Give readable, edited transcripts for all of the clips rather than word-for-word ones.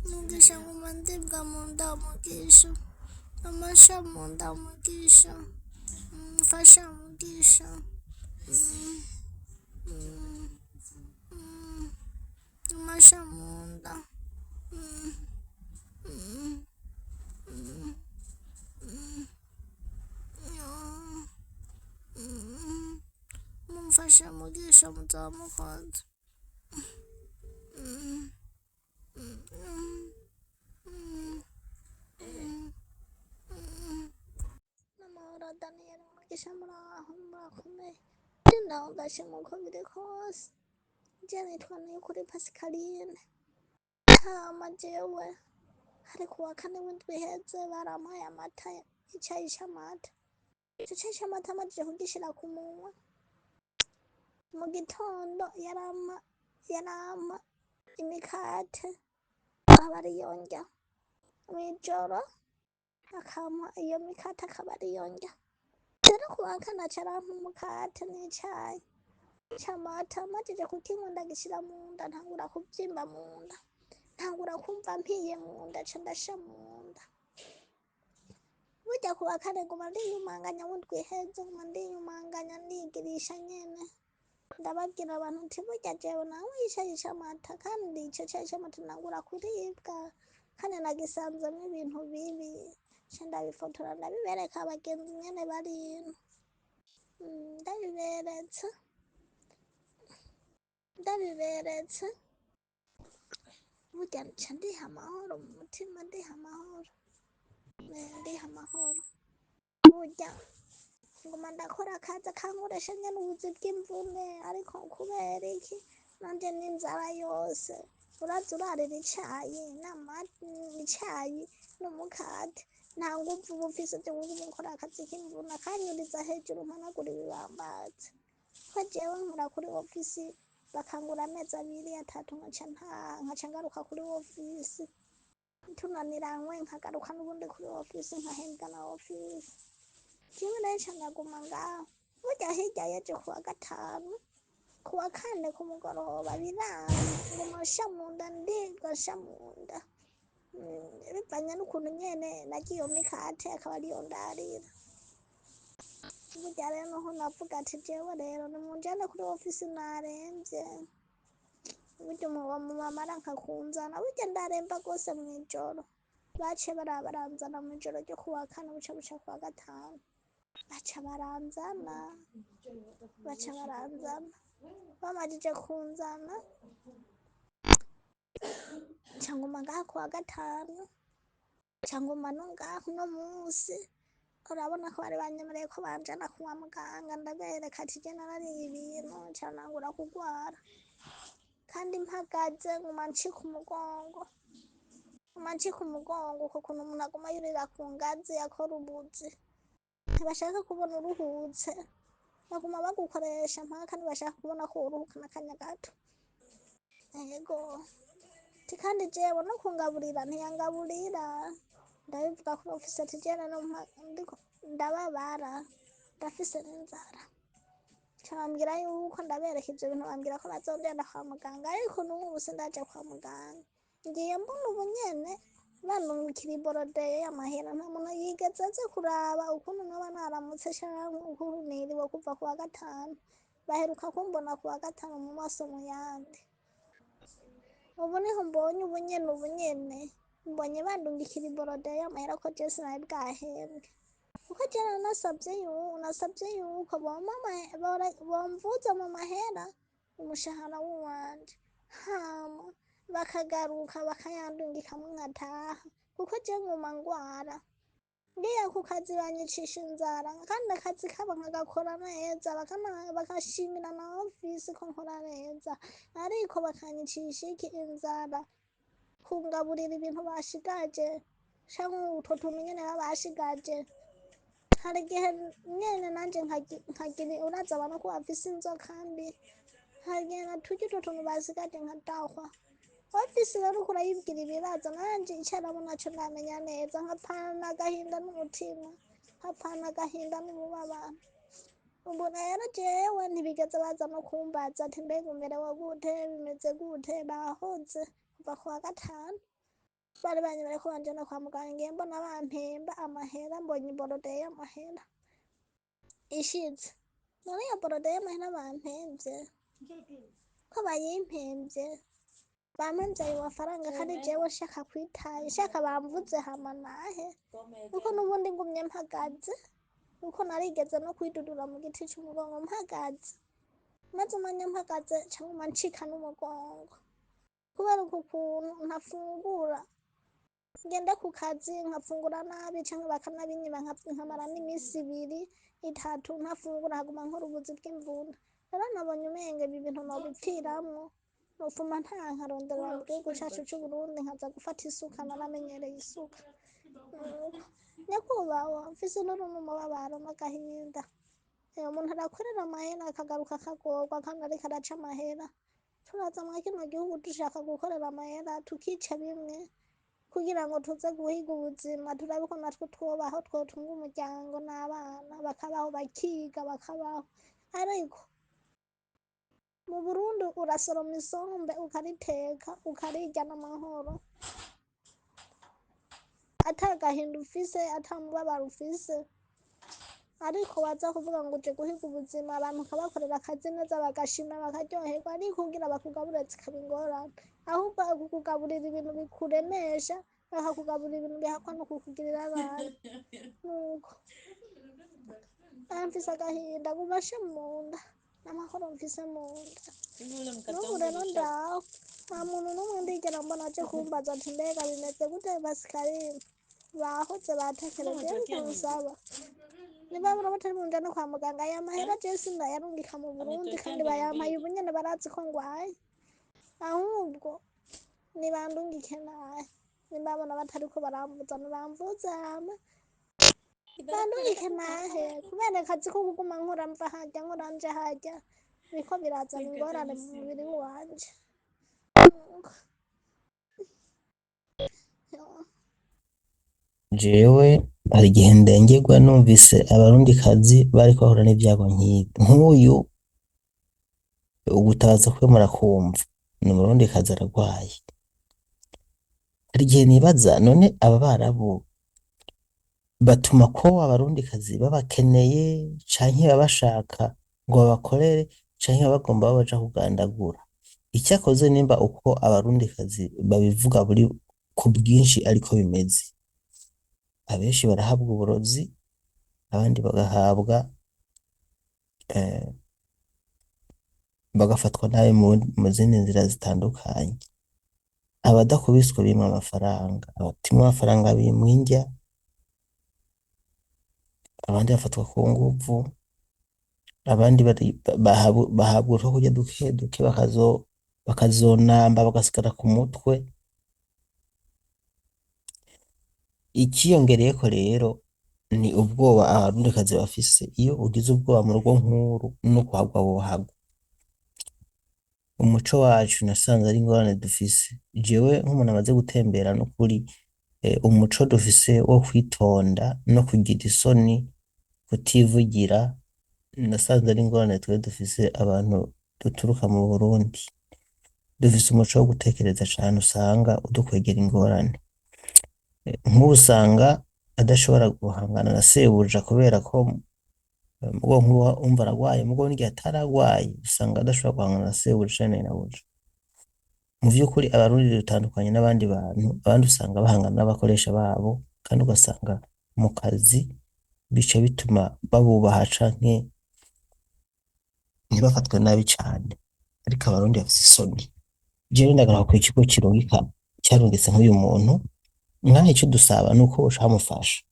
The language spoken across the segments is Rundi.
Mugisha nguma ndibwa mu nda Mugisha, amasha mu nda Mugisha, mfasha Mugisha, amasha mu nda. Mumfashe Mugisha muzaba mukoze. Namahoro Daniel Mugisha, muraho murakomeye, ndaho ndashima uko biri kose. Je nitwa Niyukuri Pascaline. Hama jewe hari kuwa kane w'indwi iheze barampaye amata, icayi c'amata. Ico cayi c'amata majije kugishira ku munwa, mu gitondo yarampa imikate akaba ariyo ndya, mw'ijoro akampa iyo mikate akaba ariyo ndya. Rero kuwa kane aca arampa umukate n'icayi c'amata, majije kukinywa ndagishira mu nda, ntangura kuvyimba mu nda, ntangura kumva mpiye mu nda, ca ndasha mu nda. Burya kuwa kane nguma ndiyumanganya, w'indwi iheze nguma ndiyumanganya ndigirisha nyene. Ndababwira abantu nti burya jewe nanywa icayi c'amata, kandi ico cayi c'amata ntangura kuribwa, kandi nagisanzemwo ibintu bibi. Nca ndabifotora ndabibereka abagenzi nyene bari ino. Ndabiberetse, ndabiberetse. Burya nca ndiha amahoro mu mutima, ndiha amahoro, ndiha amahoro. Burya nguma ndakora akazi kankoresha nyene ubuzi bw'imvune, ariko kubera iki nanje n'inzara yose, uraza urarira icayi icayi n'umukate, nta nguvu uba ufise vyo kuguma ukora akazi k'imvune, akanyuriza hejuru mpanagura ibibambazi. Ko jewe nkora kuri ofisi bakangura amezi abiri atatu, nkaca ntaha, nkaca ngaruka kuri ofisi, tunaniranywe nkagaruka n'ubundi kuri ofisi nkahembwa na ofisi. Jewe rero nca ndaguma ngaho. Burya hirya y'ejo kuwa gatanu, kuwa kane ku mugoroba biranga, nguma nsha mu nda, ndibwa nsha mu nda. Bivanye n'ukuntu nyene narya iyo mikate akaba ariyo ndarira. Burya rero niho navuga ati jewe rero nimunjane kuri ofisi naremvye. Burya uwo mumama aranka kunzana, burya ndaremba rwose mw'ijoro. Baciye baranzana mw'ijoro ryo kuwa kane buca buca kuwa gatanu. Baca baranzana, baca baranzana. Bamajije kunzana, nca nguma ngaha kuwa gatanu, nca nguma no ngaha uno musi. Urabona ko bari banyemereye ko banjana kwa muganga, ndabereka ati je narariye ibintu nca ntangura kugwara. Kandi mpagaze nguma ncika umugongo, nguma ncika umugongo, uko kuntu umuntu aguma yurira ku ngazi akora ubuzi. Ntibashaka kubona uruhutse, baguma bagukoresha mpaka, ntibashaka kubona ko uruhuka n'akanya gato. Ego, ati kandi jewe no kungaburira ntiyangaburira. Ndabivuga kuri ofisi ati jewe ndiko ndababara, ndafise n'inzara. Nca bambwira yuko ndabereka ivyo bintu, bambwira ko bazonjana kwa muganga, ariko n'ubu sindaja kwa muganga. Ngiye mbona ubu nyene bandungikira iborodeye y'amahera, nta muntu yigeze aza kuraba ukuntu noba naramutse canke ukuntu niriwe kuva kuwa gatanu. Baheruka kumbona kuwa gatanu mu maso mu yandi. Ubu niho mbonye ubu nyene, ubu nyene mbonye bandungikira iborodeye y'amahera ko jewe sinari bwahembwe. Kuko jewe nasavye yuko bomvuza mu mahera umushahara w'uwanje, hama bakagaruka bakayandungikamwo nkataha, kuko jewe nguma ngwara. Ngiye ku kazi banyicisha inzara, kandi akazi kabo nkagakora neza, bakashimira na ofisi ko nkora neza, ariko bakanyicisha iki inzara, kungaburira ibintu bashigaje canke utwo tuntu nyene baba bashigaje. Hari igihe nyene nanje nkagira, uraza abantu ko bafise inzoka mbi, hari igihe naturya utwo tuntu basigaje nkadahwa. Ofisi rero uriko urayibwira ibibazo, nanje ico naco ndamenya neza, nkapfana agahinda n'umutima, nkapfana agahinda n'umubabaro. Ubu rero jewe ntibigeze baza no kumbaza ati mbega umerewe gute, bimeze gute, bahoze kuva kuwa gatanu. Bari banyemereye ko banjana kwa muganga, ngiye mbona bampemba amahera, mbonye iborode y'amahera ishize. None iyo borode y'amahera bampemvye, ko bayimpemvye, bampemvye ayo mafaranga kandi jewe nshaka kwitaye, nshaka bamvuze hama nahe, kuko n'ubundi ngumye mpagaze, kuko narigeze no kwidudura mu giti c'umugongo mpagaze, maze umwanya mpagaze nca nguma ncika n'umugongo, kubera uku kuntu ntafungura, ngende ku kazi nkafungura nabi canke bakanabinyiba nkamara n'iminsi ibiri itatu ntafungura, nkaguma nkora ubuzi bw'imvune. Rero nabonye umenga ibi bintu nobipfiramwo, nopfuma ntaha nkaronderera mu gihugu cacu c'Uburundi nkaza gufata isuka, naramenyereye isuka. Nuko nyakubahwa mfise inturu n'umubabaro n'agahinda. Umuntu arakorera amahera akagaruka akagorwa kandi ariko araca amahera. Turaza mwa kino gihugu dushaka gukorera amahera tukica bimwe kugira ngo tuze guhiga ubuzima, turabe ko natwe twobaho, twotunga umuryango n'abana bakabaho, bakiga bakabaho. Ariko mu Burundi urasoroma isombe ukariteka ukarirya n'amahoro, ata gahinda ufise, ata mubabaro ufise. Ariko waza kuvuga ngo uje guhiga ubuzima, abantu ukabakorera akazi neza bagashima bakaryoherwa, ariko kugira bakugaburire zikaba ingorane. Ahubwo kukugaburira ibintu bikuremesha, bakakugaburira ibintu bihakwa no kukugirira nabi. Nuko mfise agahinda gubashe mu nda, n'amahoro mfise mu nda. N'ubu rero ndaho, nta muntu n'umwe ndigera mbona aje kumbaza ati mbega bimeze gute Pascaline? Bahoze batekereje ariko nsaba niba batari bunjane kwa muganga, aya mahera jewe sindayarungika mu Burundi kandi bayampaye ubu nyene barazi ko ngwaye. Ahubwo nibandungike nahe, nimbabona batariko baramvuza nibamvuze hama bandungike nahe, kubera akazi ko kuguma nkora mva harya nkora nja harya biriko birazana ingorane mu mubiri wanje. Jewe hari igihe ndengerwa numvise abarundikazi bariko bahura n'ivyago nk'ibi, nk'uyu ugutabaza kwe murakumva, ni umurundikazi aragwaye. Hari igihe nibaza none aba barabu batuma ko abarundikazi babakeneye canke baba bashaka ngo babakorere canke baba bagomba baja kugandagura. Icyakoze nimba uko abarundikazi babivuga buri ku bwinshi ariko bimeze, abenshi barahabwa uburozi abandi bagahabwa bagafatwa nabi mu zindi nzira zitandukanye. Abadakubiswe bimwa amafaranga, abatimwa amafaranga bimwa indya, abandi bafatwa ku nguvu, abandi bahabwa utwo kurya duke duke bakazonamba bagasigara ku mutwe. Ikiyongereyeko rero ni ubwoba abarundikazi bafise, iyo ugize ubwoba mu rugo nkuru no kuhagwa wohagwa. Umuco wacu nasanze ari ingorane dufise. Jewe nk'umuntu amaze gutembera n'ukuri, umuco dufise wo kwitonda no kugira isoni, kutivugira, nasanze ari ingorane twe dufise abantu duturuka mu Burundi. Dufise umuco wo gutekereza cane usanga udukwegera ingorane. Nk'ubu usanga adashobora guhangana na sebuja kubera ko mugo nk'ubu umva aragwaye, mugo n'igihe ataragwaye usanga adashobora guhangana na sebuja canke na nyirabuja. Mu vy'ukuri abarundi dutandukanye n'abandi bantu, abandi usanga bahangana n'abakoresha babo kandi ugasanga mu kazi bica bituma babubaha canke ntibafatwe nabi cane, ariko abarundi bafise isoni. Jewe ndagaruka ku kigo kirungika carungitse nk'uyu muntu, nkaha ico dusaba nuko boca bamufasha,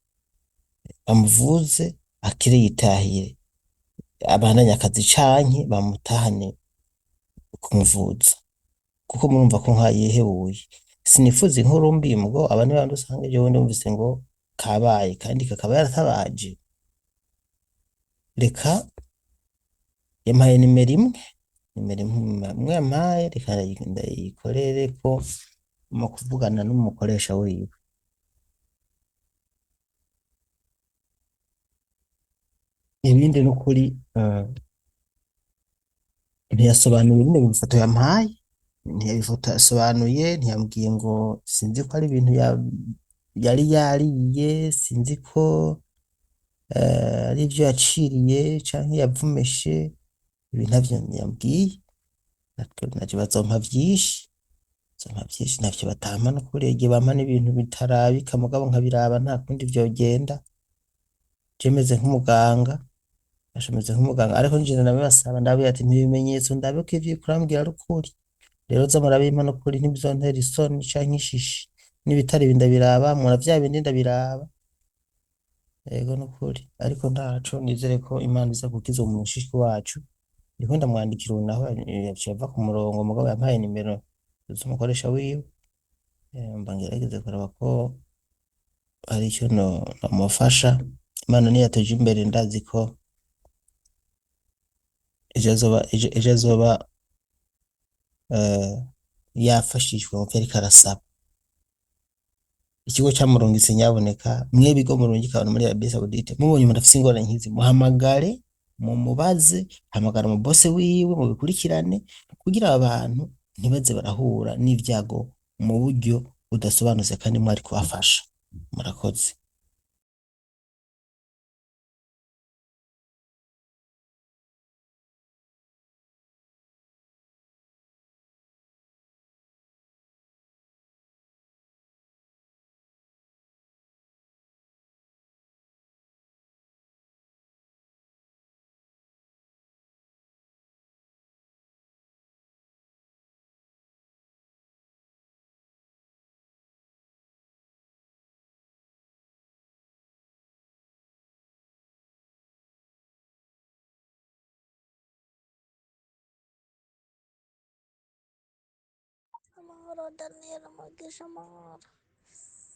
bamuvuze akire yitahire, abandanye akazi canke bamutahane kumuvuza, kuko murumva ko nka yihebuye. Sinifuza inkuru mbi mugo aba ni babandi usanga ejo bundi wumvise ngo kabaye kandi kakaba yaratabaje. Reka yampaye nimero imwe, nimero imwe yampaye reka ndayikorereko mu kuvugana n'umukoresha wiwe. Ibindi n'ukuri ntiyasobanuye bino bifoto yampaye, ntiyabifotosobanuye, ntiyambwiye ngo sinzi ko ari ibintu yari yariye, sinzi ko ari ivyo yaciriye canke yavumeshe, ibi ntavyo yambwiye. Naje bazompa vyinshi, bazompa vyinshi ntavyo batampa n'ukuri, igihe bampa n'ibintu bitarabika mugabo nkabiraba nta kundi vyogenda. Je meze nk'umuganga, asha meze nk'umuganga, ariko nje ndabibasaba ndababwira ati mpa ibimenyetso ndabe ko ivyo uriko urambwira ari ukuri. Rero za murabimpa n'ukuri ntibizontera isoni canke ishishi, n'ibitari ibi ndabiraba, mura vya bindi ndabiraba. Yego n'ukuri, ariko ntaco nizere ko Imana iza gukiza uwo mushiki wacu. Ndiko ndamwandikira ubu naho yaciye ava ku murongo, mugabo yampaye nimero z'umukoresha wiwe. Mba ngerageze kuraba ko hari ico nomufasha. Imana niyatuja imbere ndazi ko ejo azoba ejo azoba yafashijwe muvyo ariko arasaba. Ikigo camurungitse nyaboneka, mwe bigo murungika abantu muri Arabie Saoudite, mubonye umuntu afise ingorane nkizi muhamagare mumubaze, hamagara umubose wiwe mubikurikirane kugira aba bantu ntibaze barahura n'ivyago mu buryo budasobanutse kandi mwari kubafasha. Murakoze. Amahoro Daniel Mugisha amahoro.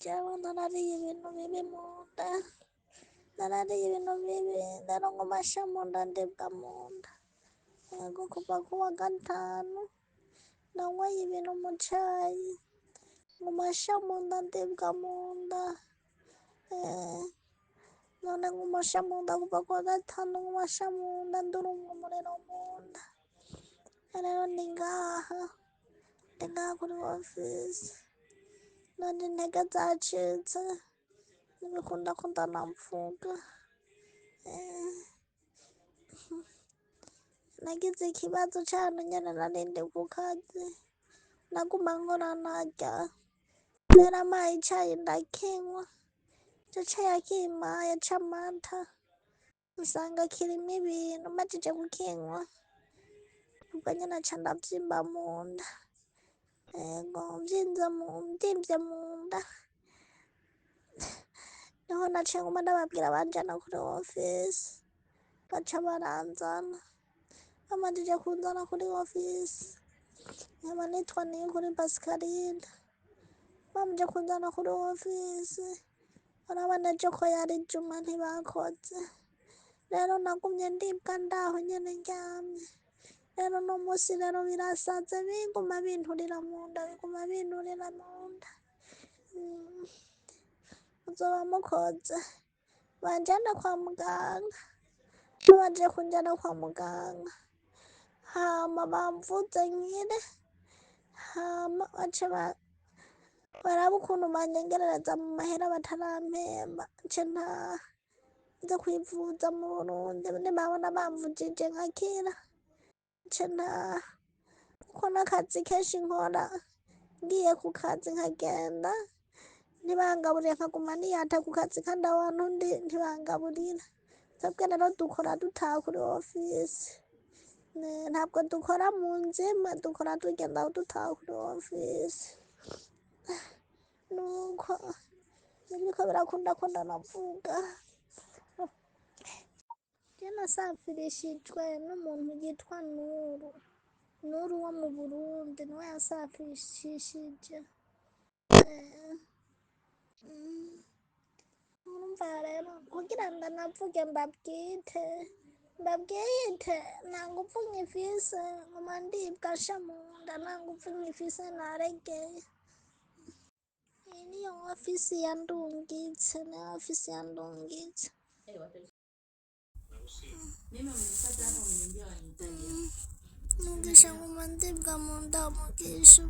Jewe narariye ibintu bibi mu nda, narariye ibintu bibi, rero nguma nsha mu nda ndibwa mu nda. Yego kuva kuwa gatanu nanyweye ibintu mu cayi, nguma nsha mu nda ndibwa mu nda. None nguma nsha mu nda kuva kuwa gatanu nguma nsha mu nda ndurunga umuriro mu nda. Rero ndi ngaha, ndi ngaha kuri ofisi. None intege zacitse, ntibikunda ko ndanapfuka. Nagize ikibazo c'ahantu nyene nari ndi ku kazi, naguma nkora narya. Rero ampaye icayi ndakinywa, ico cayi akimpaye c'amata, nsanga kirimwo ibintu, mpejeje kukinywa, ubwo nyene nca ndavyimba mu nda. Ego mvyimvye mu nda, niho naciye nguma ndababwira banjana kuri ofisi, baca baranzana. Bamajije kunzana kuri ofisi, nkaba nitwa Niyukuri Pascaline. Bamaze kunzana kuri ofisi, urabona ejo ko yari Juma ntibakoze. Rero nagumye ndibwa ndaho nyene ndyamye. Rero uno musi rero birasaze biguma binturira mu nda, biguma binturira mu nda. Muzoba mukoze. Banjana kwa muganga, babanje kunjana kwa muganga, hama bamvuze nkire, hama bace barabe ukuntu banyengerereza mu mahera batarampemba, nce ntaha nze kwivuza mu Burundi, nibabona bamvujije nkakira, nce ntaha. Kuko n'akazi kenshi nkora, ngiye ku kazi nkagenda, ntibangaburire nkaguma niyata ku kazi kandi aho hantu ndi ntibangaburira. Twebwe rero dukora dutaha kuri ofisi. Ntabwo dukora mu nzu imwe, dukora tugenda dutaha kuri ofisi. Nuko ntibiriko birakunda ko ndanavuga. Je nasafirishijwe n'umuntu yitwa Nuru. Nuru wo mu Burundi niwe yansafirishije. Urumva rero kugira ndanavuge mbabwite, mbabwite nta nguvu nkifise, nguma ndibwa nsha mu nda nta nguvu nkifise naregeye. Iyi niyo ofisi yandungitse, niyo ofisi yandungitse. Mugisha nguma ndibwa mu nda mugisha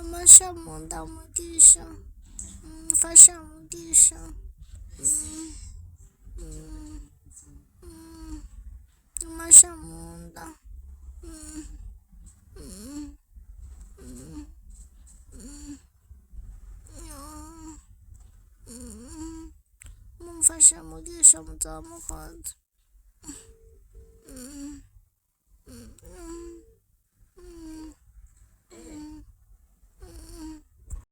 amasha mu nda mugisha mfasha mugisha amasha mu nda. Mumfashe mugisha muzaba mukoze.